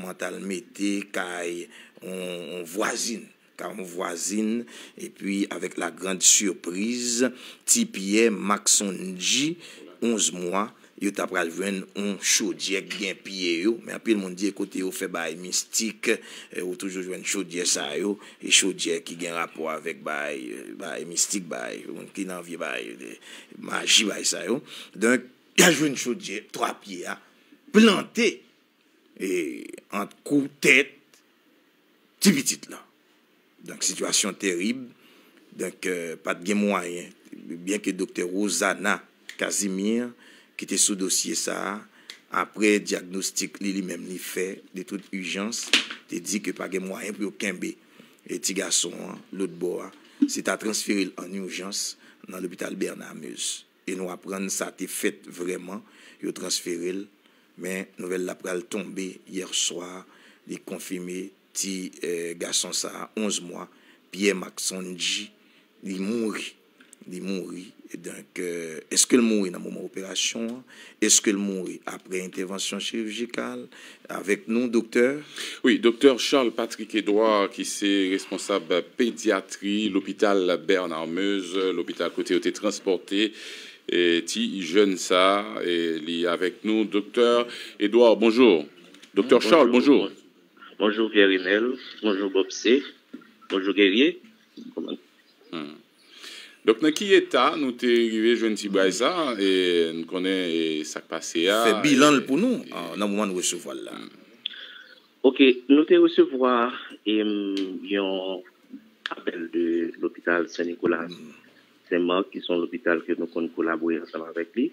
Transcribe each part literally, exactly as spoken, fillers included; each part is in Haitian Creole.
Mwen t al mete kay yon, yon vwazin, kay yon vwazin, epi avèk la grande surprise, ti pyè Maxondji, onz mwa, yo ta pral jwenn yon chodyè k gen pye yo, men anpil moun di kote yo fè bagay mistik, eh, ou toujou jwenn chodyè sa yo, e chodyè ki gen rapò avèk bagay, eh, bagay mistik, bagay, moun ki nan vye bagay, eh, maji, bagay sa yo. Donk, y a jwenn chodyè twa pye a, plante, e, ant kou tèt ti pitit lan. Donk, sitiyasyon terib. Donk, eh, pa t gen mwayen. Byen ke doktè Rosana Casimir, ki te sou dosye sa a, apre dyagnostik li, li menm li fè de tout ijans, te di ke pa gen mwayen pou yo kenbe, eh, ti gason an, lòt bò a. Se ta transfere l an ijans nan lopital Bernard Meusse. E nou aprann sa te fèt vrèman, yo transfere l, men nouvèl la pral tonbe yè swa, li konfime ti, eh, gason sa a, onz mwa, Pierre Maxondji, li mouri. Li mouri. E donk, eh, èske l mouri nan moman operasyon an? Èske l mouri apre entèvansyon chirijikal? Avèk nou, doktè. Wi, doktè Charles Patrick Edouard, ki se responsab pedyatri lopital Bernard Meusse, lopital kote yo te transpòte, eh, ti jèn sa, eh, li avèk nou. Doktè Edouard, bonjou. Doktè Charles, bonjou. Bonjou, Pierre Renel. Bonjou, Bob C. Bonjou, Guerrier. Hmm. Donk, nan ki eta nou te rive jwenn ti bray sa, e n konnen, e, sa k pase a, fè bilan l pou nou, e, a, nan moman nou resevwa l la. Hmm. Ok, nou te resevwa, em, yon apèl de lopital Sen Nikola, Sen Mak, ki se yon lopital ke nou konn kolabore ansanm avèk li.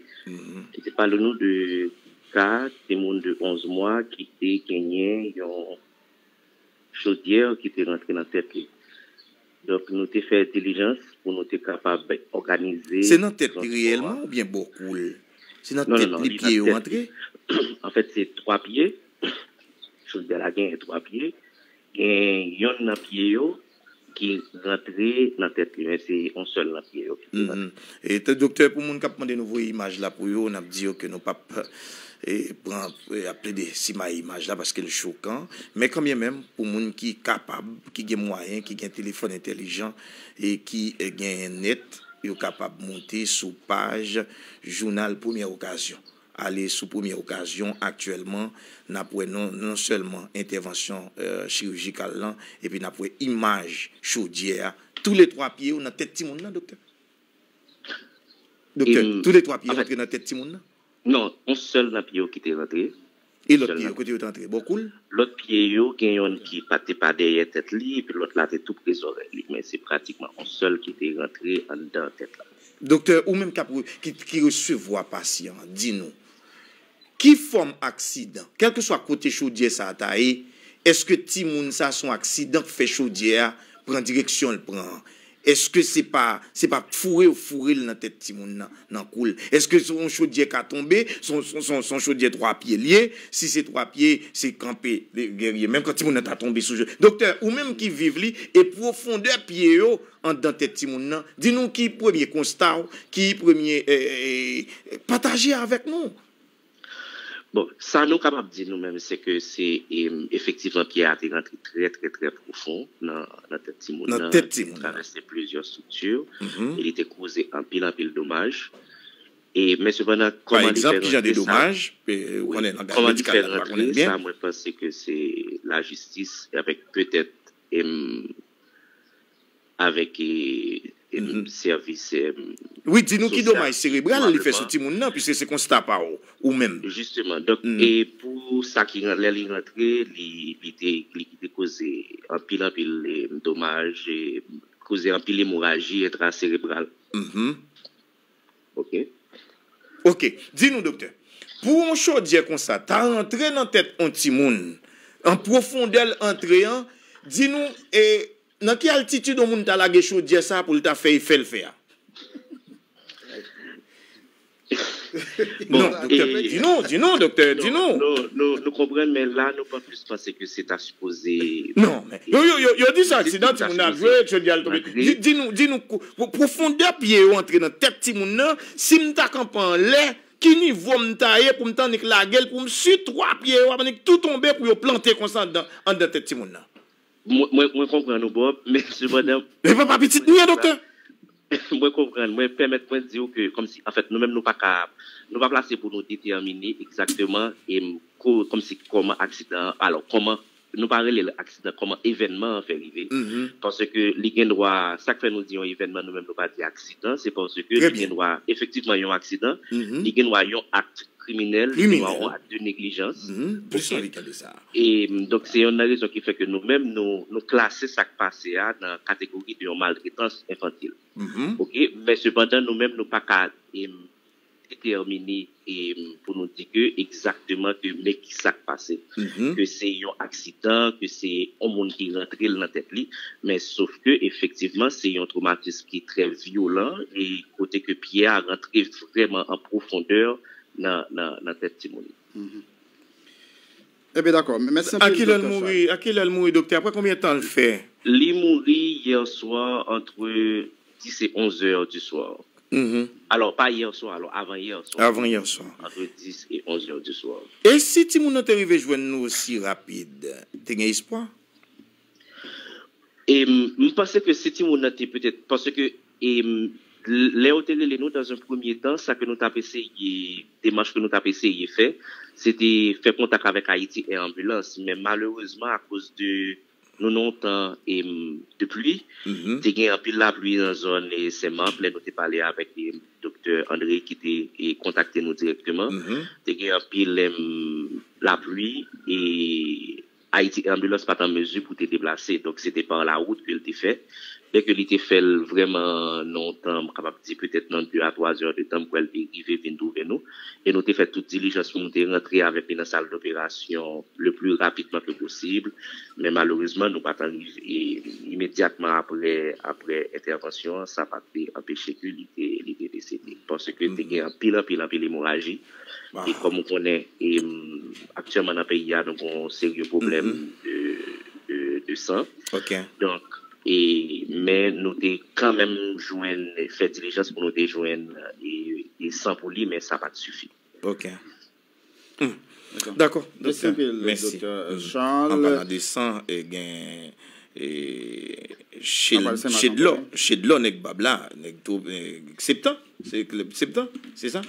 Ki te pale nou de ka timoun de onz mwa ki te genyen yon chodyè ki te rantre nan tèt li. Donk, nou te fè dilijans pou nou te kapab òganize transpò a. Se nan tèt li reyèlman oubyen bò kou l? Se nan tèt li pye yo rantre? Non, non, non, li nan tèt li. Anfèt, se twa pye. Chodyè la genyen twa pye. Gen yonn nan pye yo ki rantre nan tèt li, men se yon sèl nan pye yo ki te rantre. Mhm. E te, doktè, pou moun k ap mande nou voye imaj la pou yo, n ap di yo ke nou p ap, e, pran, e, ap plede simaye imaj la paske l chokan. Men kanmenm, pou moun ki kapab, ki gen mwayen, ki gen telefòn entèlijan e ki, e, genyen nèt, yo kapab moute sou paj jounal Premyè Okazyon. Ale sou Premyè Okazyon, aktyèlman, n ap wè non, non sèlman entèvansyon, eh, chirijikal lan, epi n ap wè imaj chodyè a. Toulètwa pye yo nan tèt timoun nan, doktè? Doktè, toulètwa pye yo rantre nan tèt timoun nan? Non, yon sèl nan pye yo ki te rantre. E lòt pye yo, kote yo te rantre? Bò kou l? Lòt pye yo, gen yonn ki pa, te pa dèyè tèt li, epi lòt la te tou pre zòrèy li. Men se pratikman yon sèl ki te rantre anndan tèt la. Doktè, ou menm k ap re-, ki, ki resevwa pasyan an, di nou, ki fòm aksidan, kèlkeswa kote chodyè sa a ta ye, èske timoun sa a se yon aksidan k fè chodyè a pran direksyon l pran an? Èske se pa, se pa foure yo foure l nan tèt timoun nan, nan kou l? Èske se yon chodyè ka tonbe, se yon, se yon, se yon, se yon chodyè twa pye l ye? Si se twa pye, se kanpe, li, li, li, menm kan timoun nan ta tonbe sou je-, doktè, ou menm ki viv li, e pwofondè pye yo, anndan tèt timoun nan. Di nou ki premye konsta w, ki premye, eh, eh, pataje avèk nou. Bon, sa nou kapab di nou menm, se ke se, em, efektivman, pyè a te rantre trè, trè, trè pwofon nan, nan tèt timoun nan. Nan tèt timoun nan. Travèse plizyè estrikti, mhm, e li te koze anpil, anpil domaj. E, men sepandan, kòman li fè rantre sa? Pa egzanp, ki jan de domaj? Wi, kòman li fè rantre sa, mwen panse ke se lajistis, avèk petèt, em, avèk, e, e, sèvis, e, sosyal, pwobableman. Wi, di nou ki domaj serebral li fè sou timoun nan, piske se konsta pa w, ou menm. Jisteman. Donk, e pou sa ki ran-, lè li rantre, li, li te, li te koze anpil, anpil, e, domaj, e, koze anpil emoraji entraserebral. Mhm. Ok. Ok. Di nou, doktè, pou yon chodyè konsa ta rantre nan tèt yon timoun, an pwofondè l antre an, di nou, e, nan ki altitid yon moun ta lage chodyè sa pou l ta fè efè l fè a? Bon, non, doktè, e, di nou, di nou, doktè, di nou. Non, non, nou, nou konprann, men la, nou pa plis panse ke se ta sipoze. Non, men yo, yo, yo, yo di se aksidan, timoun nan ap jwe, chodyè a tonbe. Di, di nou, di nou, ko-, pwofondè pye yo antre nan tèt timoun nan, si m ta kanpe anlè, Ki nivo m ta ye pou m t annik lage l, pou m si twa pye yo ap annik tou tonbe pou yo plante konsa anndan, anndan tèt timoun nan? Mwen, mwen, mwen konprann ou, Bob, men sepandan, E papa pitit m ye, doktè. Mwen konprann, mwen pèmèt mwen di w ke, kòmsi, anfèt, nou menm, nou pa ka, nou pa plase pou nou detèmine egzakteman, e, ko, kòmsi, kòman aksidan, alò, kòman, nou pa rele l aksidan, kòman evènman an fè rive. Paske li gen dwa, sa k fè nou di yon evènman, nou menm, nou pa di aksidan, se paske li gen dwa, efektivman, yon aksidan, li gen dwa yon ak kriminèl, li gen dwa yon ak de neglijans. Plis anvi gade sa. E, donk, se youn nan rezon ki fè ke nou menm, nou, nou klase sa k pase a nan kategori de yon maltretans enfantil. Oke? Men sepandan, nou menm, nou pa ka, em, detèmine, em, pou nou di ke egzakteman ke men ki sa k pase. Ke se yon aksidan, ke se yon moun ki rantre l nan tèt li. Men sof ke, efektivman, se yon twomatis ki trè vyolan e kote ke pye a rantre vrèman an pwofondè nan, nan, nan tèt timoun. Ebyen, dakò. Mèsi anpil, Akilè l Doktè mouri, akilè l mouri, doktè? Apre konbyen tan l fè? Li mouri yè swa antre dis e onz è di swa. Alò, pa yè swa, alò, avan yè swa. Avan yè swa. Antre dis e onz è di swa. E si timoun nan te rive jwenn nou osi rapid, te gen espwa? E m, m panse ke si timoun nan te petèt, paske, e m, l-, lè yo te rele nou, dans un premier temps, sa ke nou t ap eseye, demach ke nou t ap eseye fè, se te fè kontak avèk Haiti Air Ambulance. Men malerezman, akoz de nou nan yon tan, e m, de pli, te gen anpil lapli nan zòn, e, Sen Mak, lè nou te pale avèk, e, Doktè André ki te, e, kontakte nou dirèkteman. Te gen anpil, e m, lapli, e Haiti Ambulance pa t an mezi pou te deplase. Donk, se te pa lawout ke l te fè. Byen ke li te fè l vrèman nan yon tan, m kapab di petèt nan de a twa zè de tan, m kwè l te rive vin twouve nou. E nou te fè tout dilijans pou nou te rantre avèk li nan sal doperasyon le pli rapidman ke posib. Men malerezman, nou pa t rive, e, imedyatman apre, apre entèvansyon an, sa pa te anpeche ke li te, li te desede. Paske te gen anpil, anpil, anpil emoraji. E kòm ou konnen, e, m, aktyèlman nan peyi a, nou gen yon serye pwoblèm de, de, de san. Donk, e, men nou te kanmenm jwenn, fè dilijans pou nou te jwenn, e, e san pou li, men sa pa t sifi. Ok. Hmm. Dakò, Mèsi doktè. Anpil, Mèsi. Doktè Mhm. Charles. An palan de san, e, gen, e, An palan de san, chedlò, Matanpoli. Chedlò nèg bab la, nèg tou, e, septan, se septan, se sa?